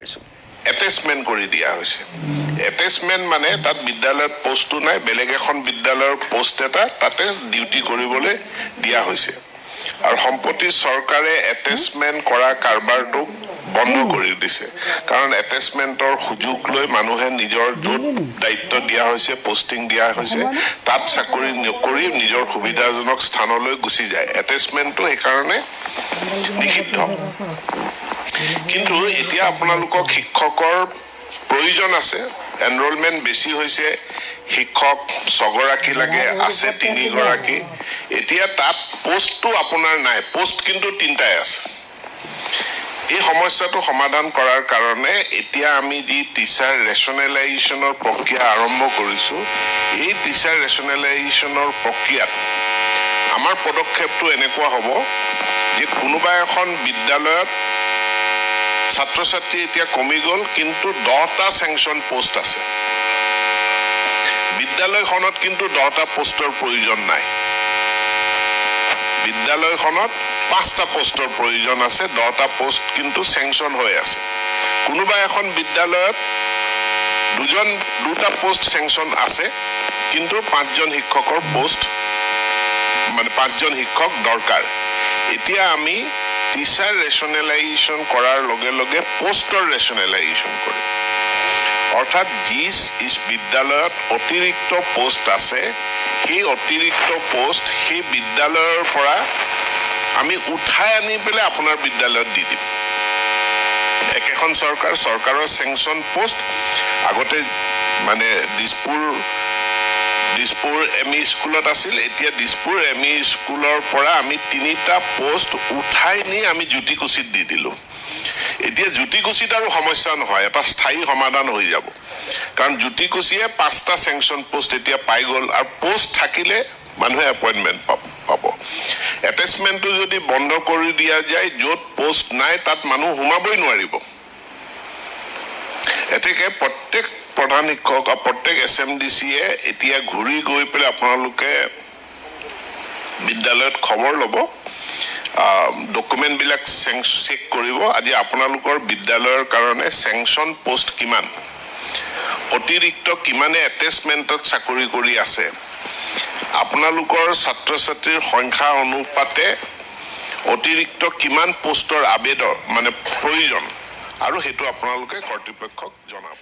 বিচাৰিছোঁ। এটেচমেণ্ট কৰি দিয়া হৈছে। এটেচমেণ্ট মানে তাত বিদ্যালয়ত পষ্টটো নাই, বেলেগ এখন বিদ্যালয়ৰ পষ্ট এটা তাতে ডিউটি কৰিবলৈ দিয়া হৈছে। আৰু সম্প্ৰতি চৰকাৰে এটেচমেণ্ট কৰা কাৰবাৰটোক বন্ধ কৰি দিছে, কাৰণ এটেচমেণ্টৰ সুযোগ লৈ মানুহে নিজৰ য'ত দায়িত্ব দিয়া হৈছে, পষ্টিং দিয়া হৈছে, তাত চাকৰি নকৰি নিজৰ সুবিধাজনক স্থানলৈ গুচি যায়। এটেচমেণ্টটো সেইকাৰণে নিষিদ্ধ। কিন্তু এতিয়া আপোনালোকক শিক্ষকৰ প্ৰয়োজন আছে, এনৰলমেণ্ট বেছি হৈছে, শিক্ষক ছগৰাকী লাগে, আছে তিনিগৰাকী। এতিয়া তাত পষ্টটো আপোনাৰ নাই, পষ্ট কিন্তু তিনিটাই আছে। এই সমস্যাটো সমাধান কৰাৰ কাৰণে এতিয়া আমি যি টিচাৰ ৰেচনেলাইজেশ্যনৰ প্ৰক্ৰিয়া আৰম্ভ কৰিছোঁ, এই টিচাৰ ৰেচনেলাইজেশ্যনৰ প্ৰক্ৰিয়াত আমাৰ পদক্ষেপটো এনেকুৱা হ'ব যে কোনোবা এখন বিদ্যালয়ত ছাত্ৰ ছাত্ৰী এতিয়া কমি গ'ল, কিন্তু 10টা চেংচন পোষ্ট আছে বিদ্যালয়খনত, কিন্তু 10টা পোষ্টৰ প্ৰয়োজন নাই। বিদ্যালয়খনত পাঁচটা পোষ্টৰ প্ৰয়োজন আছে, 10টা পোষ্ট কিন্তু চেংচন হৈ আছে। কোনোবা এখন বিদ্যালয়ত দুটা পোষ্ট চেংচন আছে, কিন্তু পাঁচজন শিক্ষকৰ পোষ্ট, মানে পাঁচজন শিক্ষক দৰকাৰ। এতিয়া আমি টিচাৰ ৰেচনেলাইজেশ্যন কৰাৰ লগে লগে পোষ্টৰ ৰেচনেলাইজেশ্যন কৰিম। অৰ্থাৎ যি বিদ্যালয়ত অতিৰিক্ত পোষ্ট আছে, সেই অতিৰিক্ত পোষ্ট সেই বিদ্যালয়ৰ পৰা আমি উঠাই আনি পেলাই আপোনাৰ বিদ্যালয়ত দি দিম। একেখন চৰকাৰৰ চেংচন পোষ্ট আগতে মানে দিছপুৰ দিছপুৰ এম ই স্কুলত আছিল, এতিয়া দিছপুৰ এম ই স্কুলৰ পৰা আমি তিনিটা পোষ্ট উঠাই নি আমি জ্যোতিকুছিত দি দিলোঁ। এতিয়া জ্যোতিকুছিত আৰু সমস্যা নহয়, এটা স্থায়ী সমাধান হৈ যাব, কাৰণ জ্যোতিকুছিয়ে পাঁচটা চেংচন পোষ্ট এতিয়া পাই গ'ল। আৰু পোষ্ট থাকিলে মানুহে এপইণ্টমেণ্ট পাব। এটেচমেণ্টটো যদি বন্ধ কৰি দিয়া যায়, য'ত পোষ্ট নাই তাত মানুহ সোমাবই নোৱাৰিব। এতেকে প্ৰত্যেক প্ৰধান শিক্ষক আৰু প্ৰত্যেক এছ এম ডি চিয়ে এতিয়া ঘূৰি গৈ পেলাই আপোনালোকে বিদ্যালয়ত খবৰ ল'ব, ডকুমেণ্টবিলাক চেক কৰিব। আজি আপোনালোকৰ বিদ্যালয়ৰ কাৰণে চেংচন পোষ্ট কিমান, অতিৰিক্ত কিমানে এটেচমেণ্টত চাকৰি কৰি আছে, আপোনালোকৰ ছাত্ৰ ছাত্ৰীৰ সংখ্যা অনুপাতে অতিৰিক্ত কিমান পোষ্টৰ আবেদন মানে প্ৰয়োজন, আৰু সেইটো আপোনালোকে কৰ্তৃপক্ষক জনাব।